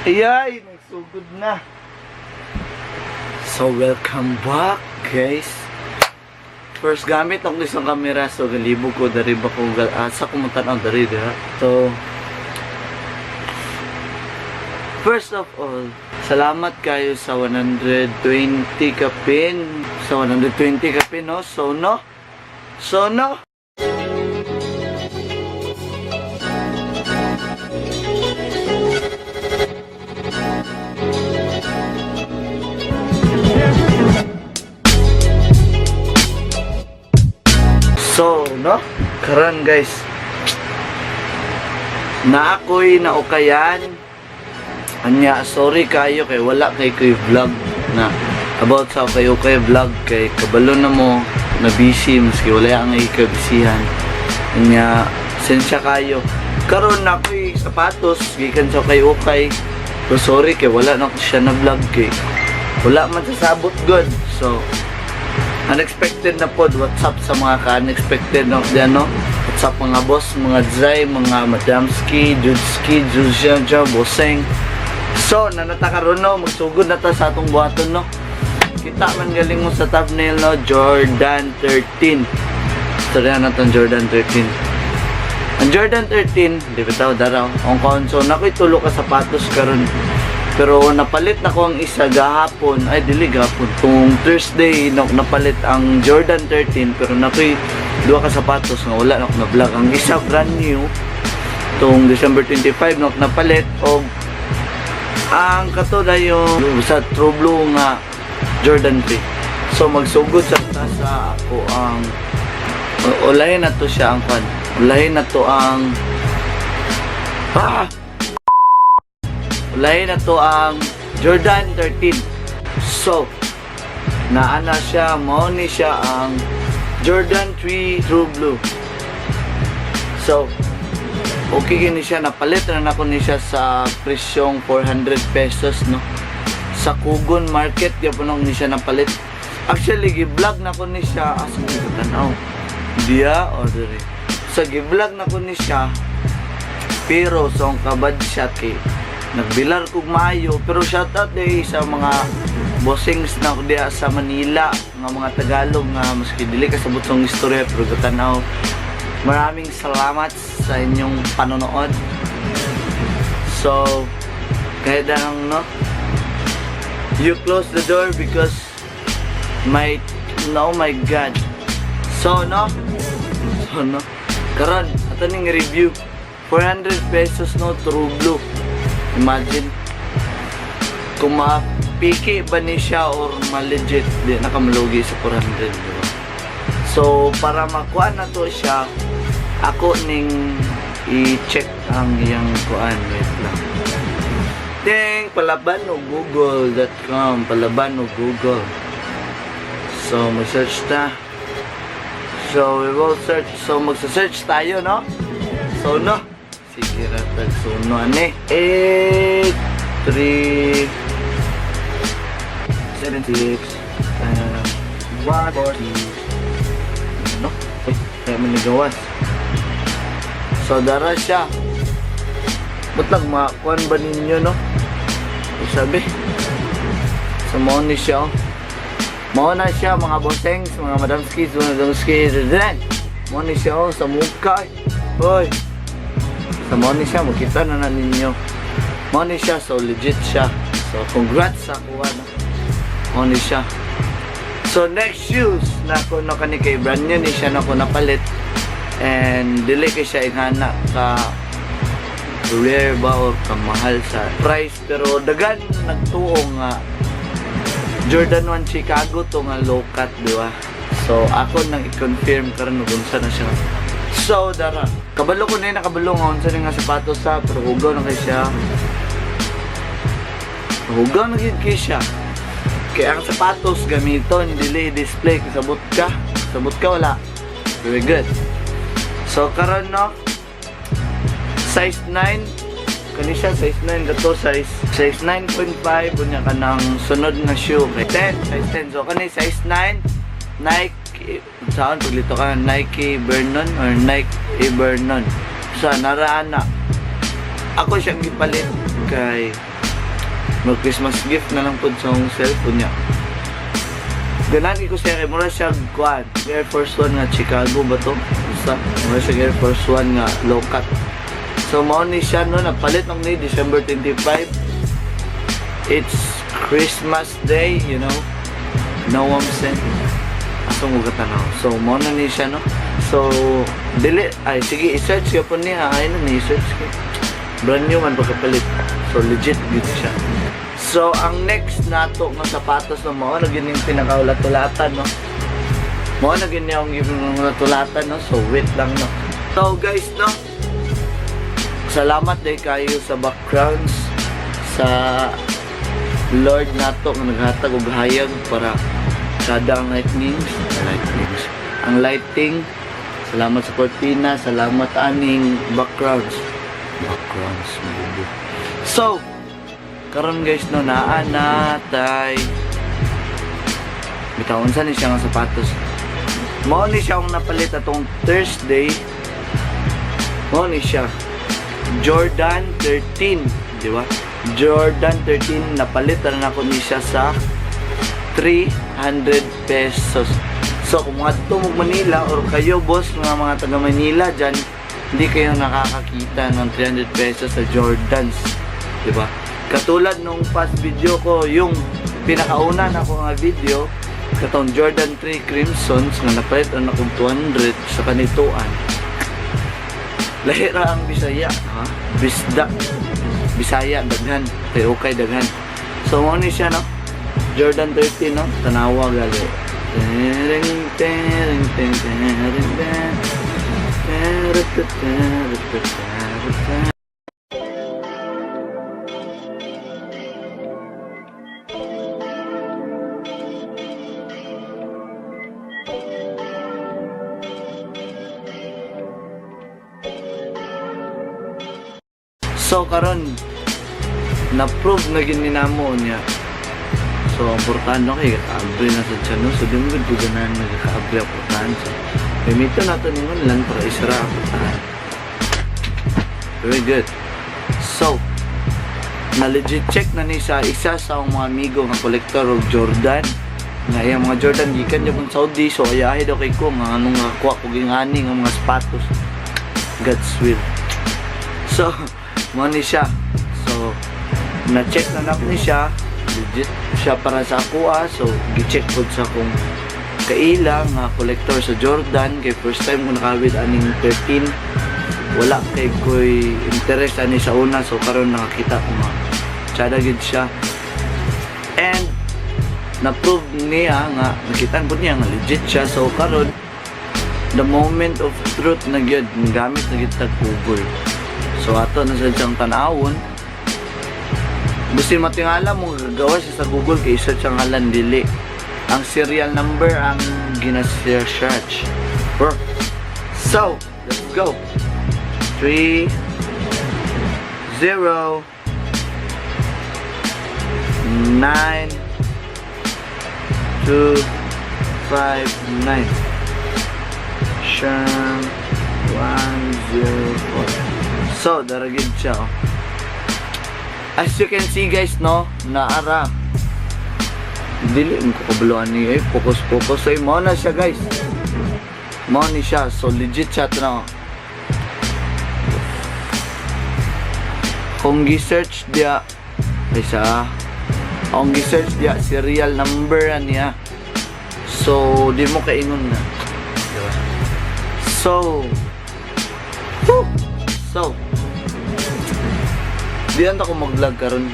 Ayay, nagsugod na. So, welcome back, guys. First gamit akong isang kamera, so galibog ko, dari ba ko, asa ko mong dari, diha. So, first of all, salamat kayo sa 120 kapin. Sa 120 kapin, no? So, no? So, no? So, no? Karon guys, na ako'y naukayan. Anya, sorry kayo kay wala kay ko'y vlog na about sa kayo kay vlog kay kabalo na mo na busy maski wala ang ikabisihan. Anya, sensya kayo. Karon na ako'y sapatos gikan sa kay ukay. Pero sorry kay wala na ko siya na vlog kay wala man sasabot good. So, unexpected na pod. What's up sa mga ka-unexpected no di ano? What's up mga boss, mga Zay, mga Madamski, Judski, Juzian, Boseng. So, nanata karon no, magsugod na ta sa atong buhaton no. Kita man galing mo sa thumbnail no, Jordan 13. Storya na tong Jordan 13. Ang Jordan 13, di ba tao daraw? Ang konso, nakoy tulo ka sapatos karon. Pero napalit na ko ang isa gahapon, ay dili gahapon, kung Thursday no, napalit ang Jordan 13 pero nakoy duha ka sapatos nga wala na ko na vlog. Ang isa brand new tong December 25 no napalit og ang kato na yung sa True Blue nga Jordan 3. So magsugod sa ta sa ako ang ulahin na to siya ang kwan. Ulahin na to ang ulahin na to ang Jordan 13. So, naana siya, mao ni siya ang Jordan 3 True Blue. So, okay gini siya, napalit na nako ni siya sa presyong 400 pesos, no? Sa Kugon Market, gyapon ni siya napalit. Actually, gi-vlog na ko ni siya, asa ko tanaw? Diya or diri? Sa gi-vlog na ko ni siya, pero sa so, kabad siya kay nagbilar kog maayo, pero shout out day sa mga bossings na ko diha sa Manila nga mga Tagalog nga maski dili kasabot sa istorya pero gatanaw. Maraming salamat sa inyong panonood. So, kahit lang no, you close the door because my, oh my God. So no, so no, karon ato ning review 400 pesos no, True Blue. Imagine kung mapiki ba ni siya or ma-legit, di nakamalugi sa 400, diba? So, para makuha na to siya, ako ning i-check ang iyang kuan. Wait lang. Ding! Palaban o google.com. Palaban o Google. So, mag-search ta. So, we will search. So, magsa-search tayo, no? So, no? Sige, ratag. So, no, ane? 8, 3, 7, 6, 1, 4, no? Ay, kaya manigawas. So, dara siya. Ba't lang, makuan ba ninyo, no? Sabi. So, mao ni siya, oh. Mao na siya, mga bossings, mga madamskis, mga madamskis, mao ni siya, oh, sa mukha. Hoy. So, mao ni siya, makita na na ninyo. Mao ni siya, so legit siya. So, congrats sa kuha, no? Mao ni siya. So, next shoes na ko no kani kay brand new ni siya na ko napalit. And dili kay siya ingana ka rare ba or kamahal sa price, pero dagan nagtuo nga Jordan 1 Chicago to nga low cut, di ba? So ako nang i-confirm karon ug unsa na siya. So dara, kabalo ko na nakabalo nga unsa ni nga sapatos sa, pero hugaw na kay siya. Hugaw na gyud kay siya. Kaya ang sapatos gamiton dili display, kasabot ka. Kasabot ka wala. Very good. So karon no, size 9 kani siya, size 9 kato, size 9.5 unya kanang sunod na shoe kay 10, size 10. So kani size 9 Nike, saan paglito ka, Nike Vernon or Nike Vernon. So naraan na ako siyang gipalit kay Mag Christmas gift na lang pud sa akong cellphone niya. Ganahan ko siya kay mura siya kuan, Air Force One nga Chicago ba to? Basta mura siya Air Force One nga low cut. So mao ni siya, no, napalit nung ni December 25. It's Christmas Day. No one sent. Asong ugatan ako. So mao na ni siya, no. So dili ay sige, i-search ka po niya, ay na ni i-search ko. Brand new man pagkapalit. So legit gyud siya. So ang next nato nga sapatos, no, mao na gyud yung pinakaulat-ulatan, no. Mao na gyud yung ulat-ulatan, no. So wait lang, no. So guys, no. Salamat day kayo sa backgrounds, sa Lord nato nga naghatag og hayag para sada ang lightnings, ang lighting. Salamat sa cortina, salamat aning backgrounds, backgrounds mabubo. So karon guys, no, naa na tay bitaw unsa ni siya nga sapatos. Mao ni siya ang napalit atong Thursday. Mao ni siya Jordan 13, di ba? Jordan 13, napalit na nako ni siya sa 300 pesos. So kung mga mo Manila or kayo boss nga mga taga Manila dyan, hindi kayo nakakakita ng 300 pesos sa Jordans, di ba? Katulad nung past video ko, yung pinakauna na ko nga video, katong Jordan 3 Crimsons nga napalit na akong 200 sa kanituan. Lahira ang Bisaya, ha? Bisda. Bisaya daghan, kay okay daghan. So mo ni siya, no. Jordan 13, no. Tanawa gali. Tering tering tering tering tering. Tering tering tering tering. So karon na-prove na gyud ni namo niya. So ang portahan, no, kay kaabre na sa tiyan, no. So di mo gud ko ganahan nagkaabre ang portahan. So gamiton nato ningon lang para isara ang portahan. Very good. So na legit check na ni sa isa sa akong mga amigo nga kolektor og Jordan nga iyang mga Jordan gikan gyud Saudi, so ayahe daw kay ko nga anong nga kuha ko gingani nga mga sapatos. God's will. So mo ni siya. So na-check na nako ni siya, legit siya para sa ako ah. So gi-check pod sa akong kaila nga collector sa Jordan kay first time ko nakawid aning 13. Wala kay koy interest ani sa una, so karon nakakita ko nga tsada gid siya and na-prove niya nga nakitaan po niya nga legit siya. So karon the moment of truth na gyud, gamit na gyud tag Google. So ato na sa siyang tan-awon. Gusto matingala mo gagawa siya sa Google kay isa siyang ngalan, dili. Ang serial number ang gina-search. Bro. So, let's go. 3 0 9 2 5 9 Siyam 1 0 4. So, daragid siya, oh. As you can see guys, no, naara. Dili mo ko kabaluan ni eh. Focus, focus. Ay, mao na siya guys. Mao ni siya. So, legit siya ito na. Oh. Kung gi-search diya, ay sa, kung gi-search diya, serial number niya. So, di mo kaingon na. Diba? So, whew! So, di anta ko mag-vlog karon.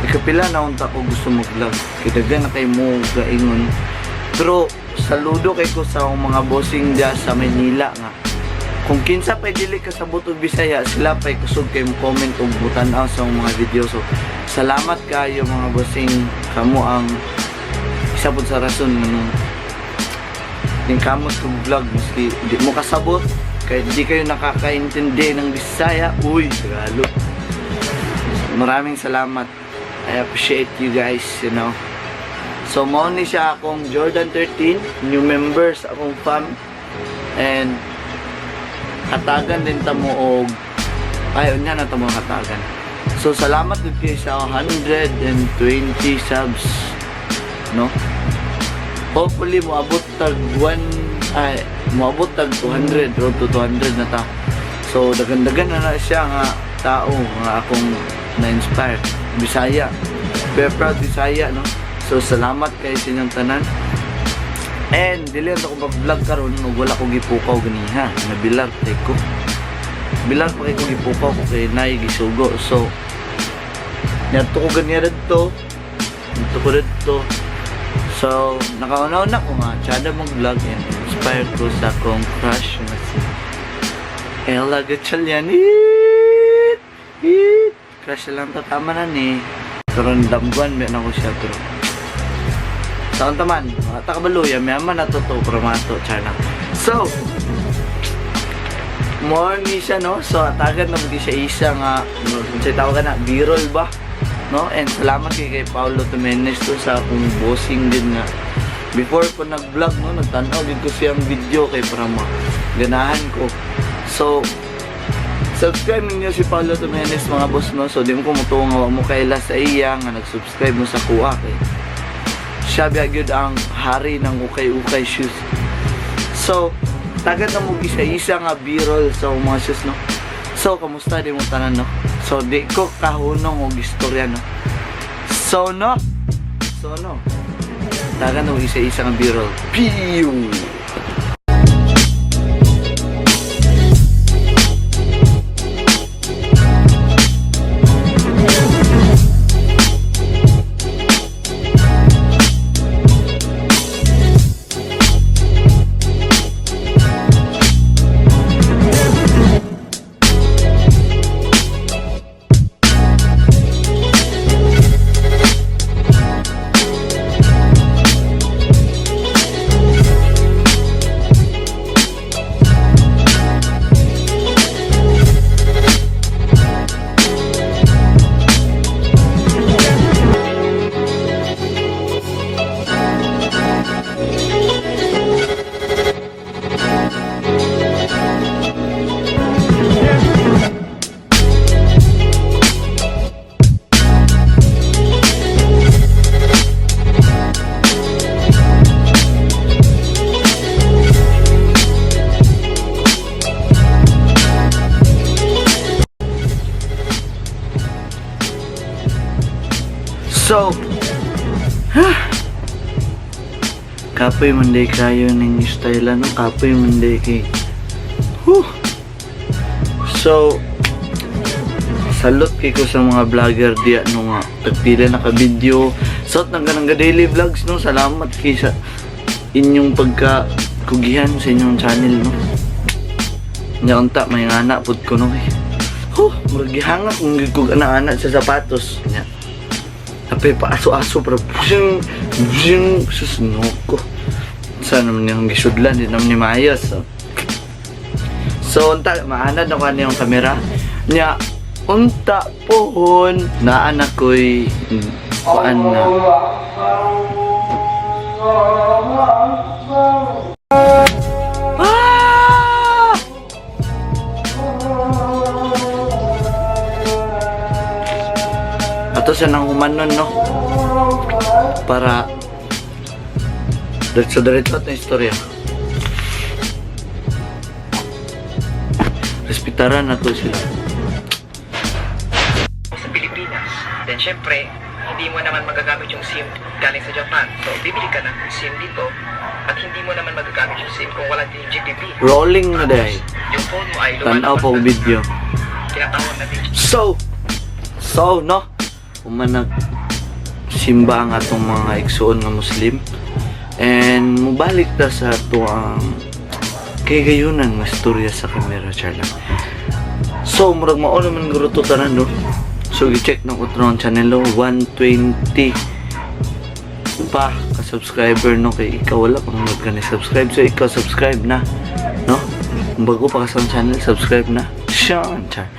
Ikapila na unta ko gusto mag-vlog. Kay daghan na kay mo gaingon. Pero saludo kay ko sa akong mga bossing diya sa Manila nga. Kung kinsa pa'y dili kasabot og Bisaya, sila pa'y kusog kay mo comment og butan-aw sa akong mga video. So, salamat kayo mga bossing. Kamo ang isa pud sa rason nganong ning kamot kong vlog maski di mo kasabot kahit di kayo nakakaintindi ng Bisaya, uy, Tagalog. Maraming salamat. I appreciate you guys. So mao ni siya akong Jordan 13, new members akong fam, and hatagan din ta mo og ay unya na ta mo hatagan. So salamat gud kay sa 120 subs, no? Hopefully moabot tag 1 ay moabot tag 200, road to 200 na ta. So dagan-dagan na na siya nga tao nga akong na-inspire. Bisaya. Very proud Bisaya, no? So salamat kay sa inyong tanan. And dili na ko mag-vlog karon ug wala ko gipukaw ganiha. Nabilar kay ko. Bilar pa kay ko gipukaw ko kay nay gisugo. So niadto ko ganiha didto. Didto ko didto. So, nakauna-una ko nga, tsada mag-vlog and inspired ko sa akong crush nga si Ella Gatchalian. Eat! Eat! Crush lang to, tama na ni. Karon damguan, meron ako siya pero taon taman, mga takabaluya, mayaman na to pero mato, char lang. So, more ni siya, no? So, atagan na mo siya isa nga, no, tawag ka na, B-roll ba? No? And salamat kay Paolo Tumenes to sa akong bossing din nga. Before ko nag-vlog, no, nagtanaw din ko siyang video kay para ganahan ko. So, subscribe ninyo si Paolo Tumenes, mga boss, no? So, di mo ko mutuo nga wa mo kaila sa iya nga nag-subscribe mo sa kuha kay siya biya gyud ang hari ng ukay-ukay shoes. So, tagad na mo isa-isa nga B-roll sa mga shoes, no? So, kamusta di mo tanan, no? So, di ko kahunong og istorya, no? So, no? So, no? Tagad na mo isa-isa nga B-roll. Pew! So, kapoy man day kayo ning style, ano, kapoy man day kay. Whew. So, salute kay ko sa mga vlogger diya, no, nga tagpila na ka video. So, nang ganang daily vlogs, no, salamat kay sa inyong pagka kugihan sa inyong channel, no. Nya unta may anak pud ko, no, eh. Huh, murag gihangak kung gid kog ana-ana sa sapatos. Nya. Tapi pa aso-aso pero bzing bzing sus no ko. Sa naman niyang gisudlan, di naman ni maayos. So unta maanad na ko ani yung kamera. Nya unta pohon naa na ko'y kuan na. Ah! Ato siya nang humanon, no? Para diretso diretso na istorya. Respetaran na to sila. Sa Pilipinas. Then, syempre, hindi mo naman magagamit yung SIM galing sa Japan. So, bibili ka ng SIM dito at hindi mo naman magagamit yung SIM kung wala din GPP. Rolling na dahil. Yung phone mo ay Tanaw lumalabas pa og na video. tinatawag na digital So, no? Umanag simba ang atong mga igsuon nga Muslim. And mubalik ta sa ato ang kay gayunan nga storya sa kamera, char lang. So, murag mao naman guro to tanan, no? So, i-check na ko to ang channel, no? 120 pa ka-subscriber, no, kay ikaw wala pang nag ka ni subscribe, so ikaw subscribe na, no? Kung bago pa ka sa akong channel, subscribe na Sean, char.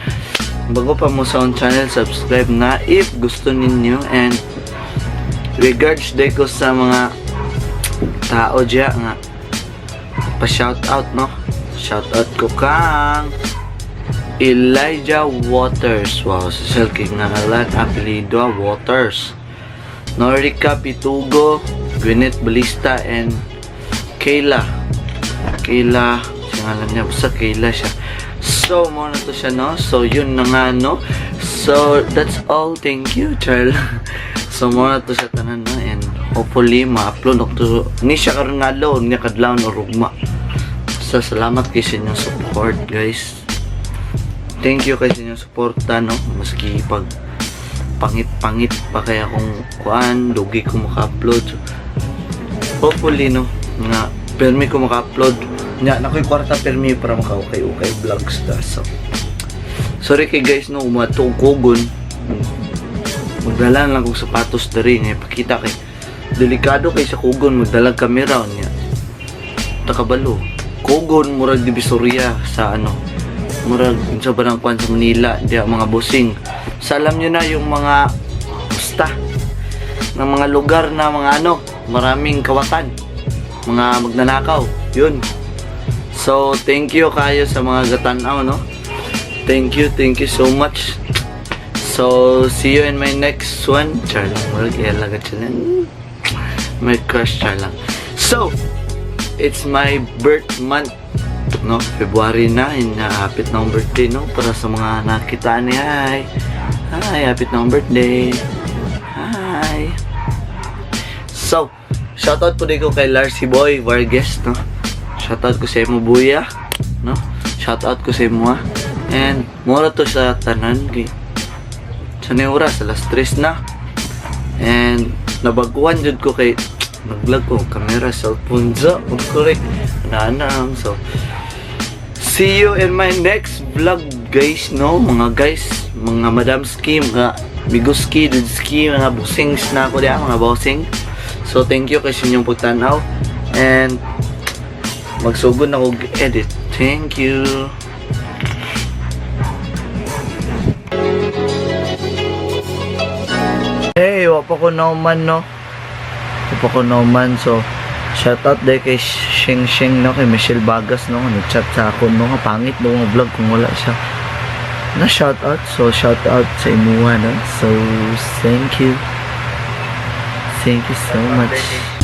Kung bago pa mo sa akong channel, subscribe na if gusto ninyo. And regards day ko sa mga tao diya nga pa shout out, no? Shout out ko kang Elijah Waters. Wow, sa kay ngalan, apelyido, Waters. Norica Pitugo, Gwyneth Balista, and Kayla. Kayla, siya ngalan niya, basta Kayla siya. So, mao na to siya, no? So, yun na nga, no? So, that's all. Thank you, Charles. So, mao na to siya tanan, no? And hopefully, ma-upload ako to. Ni siya karon nga adlaw, niya kadlawon o rugma. So, salamat kay sa inyong support, guys. Thank you kay sa inyong suporta, no? Maski pag pangit-pangit pa kaya kung kuan, dugi ko maka-upload. So, hopefully, no, nga permi ko maka-upload. Nya, nakoy kwarta permi para maka-ukay-ukay vlogs ta. So, sorry kay guys, no, umato kugon. Magdala lang kong sapatos diri nga ipakita kay delikado kay sa kugon magdalag kamera niya. Takabalo. Kugon murag Divisoria sa ano, murag sa barang kwan sa Manila diya, mga bossing. Sa alam nyo na yung mga basta ng mga lugar na mga ano, maraming kawatan, mga magnanakaw yun. So thank you kayo sa mga gatanaw, no? Thank you, thank you so much. So see you in my next one. Char lang, murag ela ka my crush, char lang. So it's my birth month, no? February na, hapit na akong birthday, no? Para sa mga nakita ni, hi. Hi, hapit na akong birthday. Hi. So, shoutout po ko kay Larcy Boy Vargas, no? Shoutout ko sa imo, buya, no? Shoutout ko sa imo, ah. And mura to sa tanan kay sa ni oras, alas 3 na. And nabaguhan jud ko kay naglag ko camera, cellphone so correct na so see you in my next vlog, guys, no? Mga guys, mga madamski, mga miguski, dudski, mga bossings na ako diya, mga bossing. So thank you kay sa inyong pagtanaw and magsugod na og edit. Thank you. Hey, wa pa ko nauman, no? Wa pa ko nauman, so shoutout day kay Shing Shing, no, kay Michelle Bagas, no, nag-chat sa ako, no, nga pangit daw nga vlog kung wala siya. Na shoutout, so shoutout sa imuha, no. So thank you. Thank you so much.